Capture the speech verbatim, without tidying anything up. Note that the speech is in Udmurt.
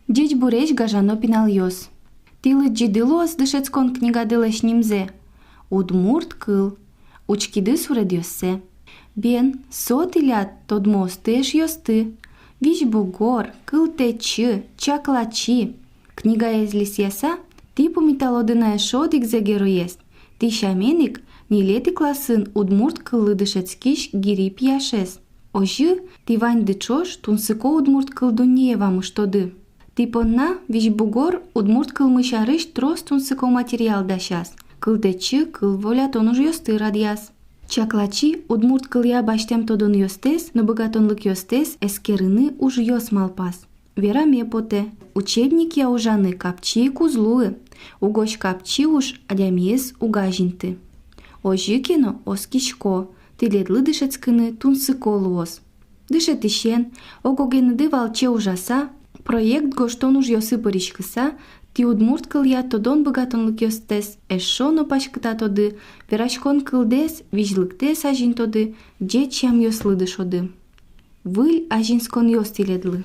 Ӟечбуресь, гажано пиналъёс! Тӥ лыдӟиды, луоз, дышетскон книгадылэсь нимзэ «Удмурт кыл». Учкиды суредъёссэ. Бен, со тӥляд тодмоосты, эшъёсты: визьбугор, кылтэчы, чаклачи. Книгаез листъяса, тӥ пумиталоды на эшшо одӥгзэ героез, тӥ сямен ик ньылетӥ классын удмурт кыллы дышетскись Гири пияшез. Озьы тӥ ваньды ӵош тунсыко удмурт кыл дуннее вамыштоды. Тӥ понна визьбугор удмурт кылмы сярысь трос тунсыко материал дасяз, кылтэчы кыл волятон ужъёсты радъяз. Чаклачи удмурт кылъя басьтэм тодонъёстэс но быгатонлыкъёстэс эскерыны ужъёс малпаз. Вераме потэ, учебникъя ужаны капчи ик уз луы, угось капчи уж адямиез уг азинты. Озьы ке но, оскисько, тӥледлы дышетскыны тунсыко луоз. Дышетӥсен, ог-огеныды валче ужаса, проект гожтон ужъёсы пыриськыса, тӥ удмурт кылъя тодон-быгатонлыкъёстэс эшшо но паськытатоды, вераськон кылдэс, визьлыктэс азинтоды, ӟеч сямъёслы дышоды. Выль азинсконъёс тӥледлы!